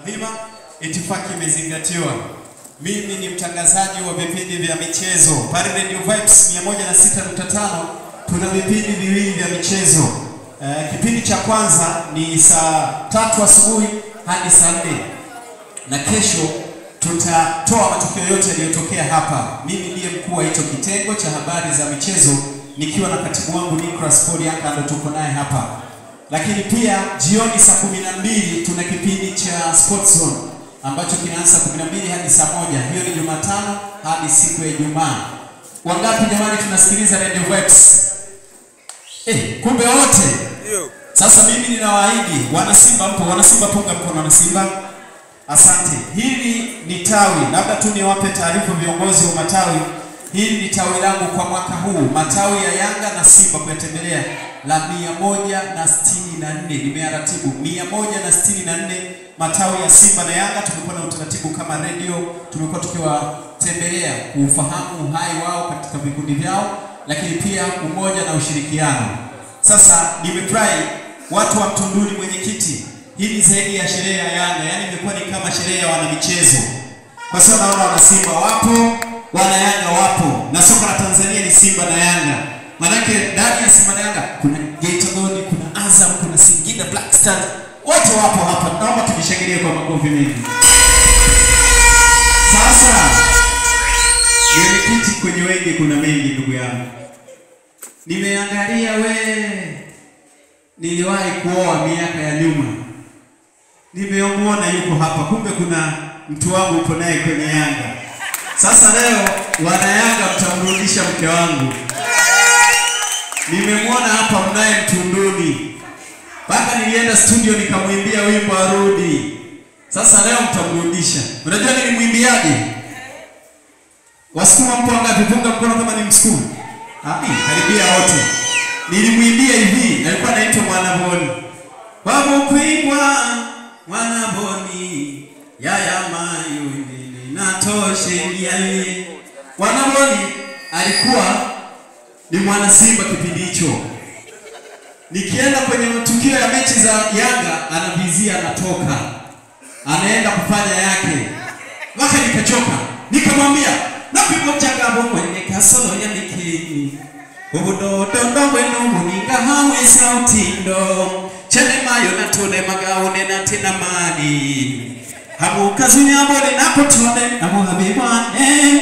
Mdhima, itifaki imezingatiwa. Mimi ni mtangazaji wa vipindi vya michezo pale Radio Vibes 106.5. Tuna vipindi viwili vya michezo. Kipindi cha kwanza ni saa 3 asubuhi hadi saa 4, na kesho tutatoa matukio yote yaliyotokea hapa. Mimi ndiye mkuu wa hicho kitengo cha habari za michezo nikiwa na katibu wangu Nicholas Koriaka, ndo tuko naye hapa. Lakini pia jioni saa 12 tuna kipindi cha Sports Zone ambacho kinaanza 12 hadi saa 1. Hiyo ni Jumatano hadi siku ya Ijumaa. Wangapi jamani tunasikiliza Radio Vibes? Kumbe wote. Sasa mimi ninawaahidi wana Simba mpo, wana Simba punga mkono, wana Simba. Asante. Hili ni tawi, labda tu niwape taarifa viongozi wa matawi. Hili ni tawi langu kwa mwaka huu, matawi ya Yanga na Simba kuyatembelea la 164. Nimearatibu 164 matawi ya Simba na Yanga. Tumekuwa na utaratibu kama radio, tumekuwa tukiwatembelea kuufahamu uhai wao katika vikundi vyao, lakini pia umoja na ushirikiano. Sasa nimefurahi watu wa Mtunduni, mwenyekiti, hii ni zaidi ya sherehe ya Yanga, yani imekuwa ni kama sherehe ya wanamichezo. Kwa sababu naona wana Simba wapo, wana Yanga wapo, na soka la Tanzania ni Simba na Yanga. Manake ndani ya Simba na Yanga kuna Geita Gold, kuna Azam, kuna Singida Black Stars, wote wapo hapa. Naomba tujishangilie kwa makofi mengi. Sasa mwenyekiti, kwenye wengi kuna mengi ndugu yangu. Nimeangalia we, niliwahi kuoa miaka ya nyuma, nimemuona yuko hapa, kumbe kuna mtu wangu uko naye kwenye Yanga. Sasa leo wana Yanga mtamrudisha mke wangu. Nimemuona hapa mnaye Mtunduni, mpaka nilienda studio nikamwimbia wimbo arudi. Sasa leo mtamrudisha. Unajua nilimwimbiaje? Wasukuma mpo wangapi? Punga mkono kama ni Msukuma. Karibia wote. Nilimwimbia hivi, alikuwa anaitwa Mwanaboni. Babu kuigwa Mwanaboni yaya mayuni natoshe yaye. Mwanaboni alikuwa ni mwana Simba kipindi hicho. Nikienda kwenye matukio ya mechi za Yanga anavizia, anatoka, anaenda kufanya yake. Waka nikachoka, nikamwambia napigwa mchanga mwenye kasoro ya mikini ubudodo wenu muninga hawe sautindo chene mayo na tune magaone na tena mali hamukazi nyabone na kutone na muhabibane.